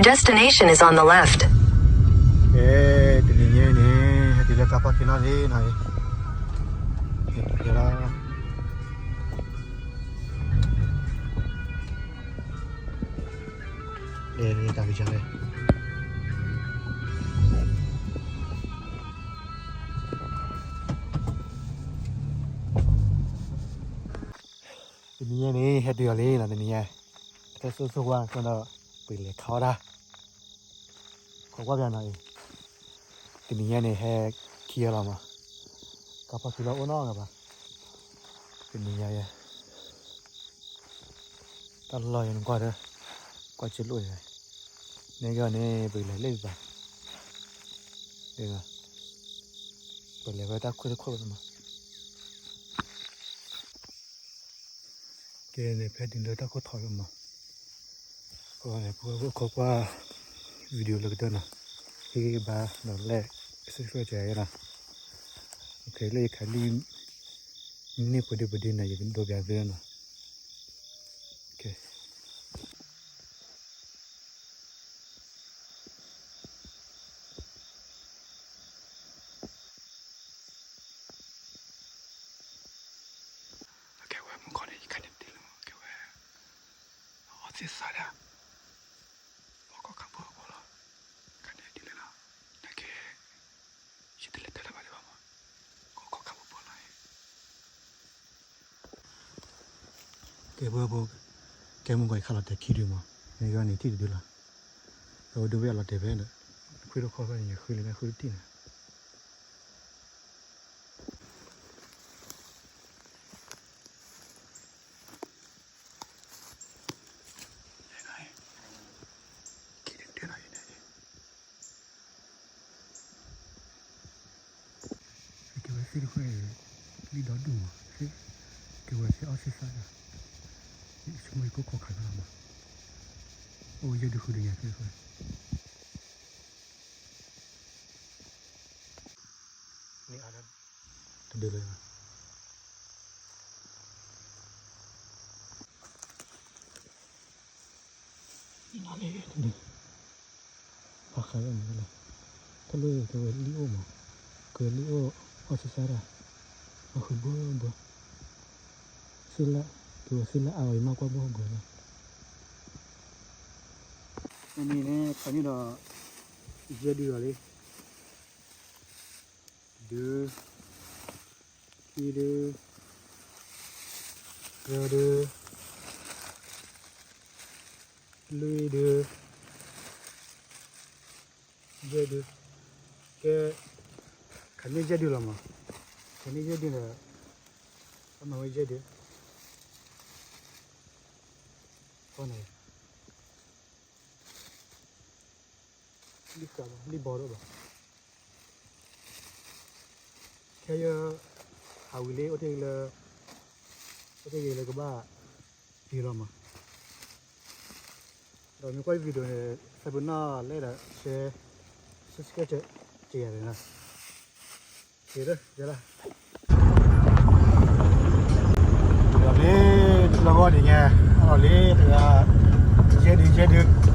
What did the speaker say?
Destination is on the left. ကဲ, တနံၤညါအံၤန့ၣ် ဟဲတုၤလၢ car parking လီၤန့ၣ်နီၤ, ယလီၤ, လဲၤတၢ်ကစၢ်လဲၣ်. တနံၤညါန့ၣ် ဟဲတုၤအီၤလံနီၤ, တနံၤညါ, အတၢ်ဆိၣ်ဂ့ၤဆိၣ်ဝါဒီး ပကလဲၤခီအီၣ်တၢ်, ခိးကွၢ်ပျးနီၤအံၤ, တနံၤညါန့ၣ် ဟဲခံဂၤလီၤမး, ကါဖီခံလီၤအိၣ်နီတဂၤဘၣ်, တနံၤညါယဲ တၢ်လီၢ်ယဲန့ၣ်ကွၢ်ဒီး, ကွၢ်စ့လိၣ်ယဲ, န့ၣ်ကီန့ၣ် ပကလဲၤလၢဘၣ်, ပလဲၤဝဲတၢ်ခိၣ်တခိၣ်လီၤမး. ကဲန့ၣ် ဖဲတုၤလၢတၢ်ခိၣ်ထီၣ်လီၤမး, အဃိန့ၣ် ပဝဲခိးကွၢ် video လၢကတၢၢ်နီၤ, ဟ့ၣ်ဂံၢ်ဘါဒီး like subscribe ယဲနီၤ, လၢယခးလံ န့ၢ်ပဒုပဒုန့ၣ် ယကဒိပျးသုနီၤ. ကဲဝဲမုၢ်ခီန့ၣ် ယခါန့ၣ်တ့ၢ်လီၤမး, ကဲဝဲ အီၣ်သ့ၣ်သးဒၣ်, အီၣ်ကီၢ်ခးဘိအဘိလီၤ, ခါန့ၣ်တ့ၢ်လီၤ, နကဲ ယတလဲၤတၢ်လၢဘၣ်လၢၤဘၣ်မး, ကီၢ်ခးဘိဘိလီၤ. ကဲပှၤဖိ, ကဲမုၢ်ကီၢ်ယခါလီၤတဲာ်ခံဒုမး, န့ၣ်ကီန့ၣ်ထံၣ်တဒုလီၤ, အဝဲဒိဝဲအလီၤတဲာ်ဖဲဒီး, ခွံတခီဖဲန့ၣ် ယဃုလံန့ၣ် ဃုတထံၣ်န့ၣ် ကဲဝဲသ့ၣ်တဖၣ်အံၤ, လံၣ်ဒီဒူၣ်မး, ကဲဝဲသ့ၣ်အီၣ်သ့ၣ်သးဒၣ်, ယဆိကမိၣ်ယကအိၣ်ခိးခးဖဲလီၤမး, အိၣ်ယဲၢ်ဒုဃုဒုညါသ့ၣ်တဖၣ် တဒုလၢၤဘၣ်, ဖးဃးလၢမနုၤလဲၣ်, တၢ်လၢကဝဲၤလံၣ်အိၣ်မး, ကဝဲၤလံၣ်အိၣ်, အီၣ်သ့ၣ်သးဒၣ်, အီၣ်ဃုာ်ဘၢဘၢ, သ့ၣ်လၣ်, ကဝဲၤသ့ၣ်လၣ်အါအီၤ ယမၤကွၢ်ဘၢဘၢလီၤ. အန့ၣ်န့ၣ် ခးန့ၢ်ဒီး ယဲၢ်ဒုလီၤလံ. ဒု, ခံဒု, သၢဒု, လွံၢ်ဒု, ယဲၢ်ဒု, ကဲ, ခးန့ၢ်ယဲၢ်ဒုလီၤမး, ခးန့ၢ်ယဲၢ်ဒုဒီး, အမၤဝဲယဲၢ်ဒု, ဃီန့ၣ် လံၣ်ဘီဒိၣ်ဘၣ်. ခဲအံၤ ဟးဝံၤလံ အိၣ်တ့ၢ်လၢ, အိၣ်တ့ၢ်ဂ့ၤလၢကဘၣ်, ယံၤလီၤမး, ဒီးမ့ၢ်ကွၢ် video န့ၣ် subscribe နီၢ်လဲၣ်ဒီး share, subscribe ကယၤန့ၣ်လီၤ. ကဲလၢ, ဒီးလၢတလီၤဂီၢ်ဒ်ညါ, အလီၤလံတဂၤ, ယဲၢ်ဒု ယဲၢ်ဒု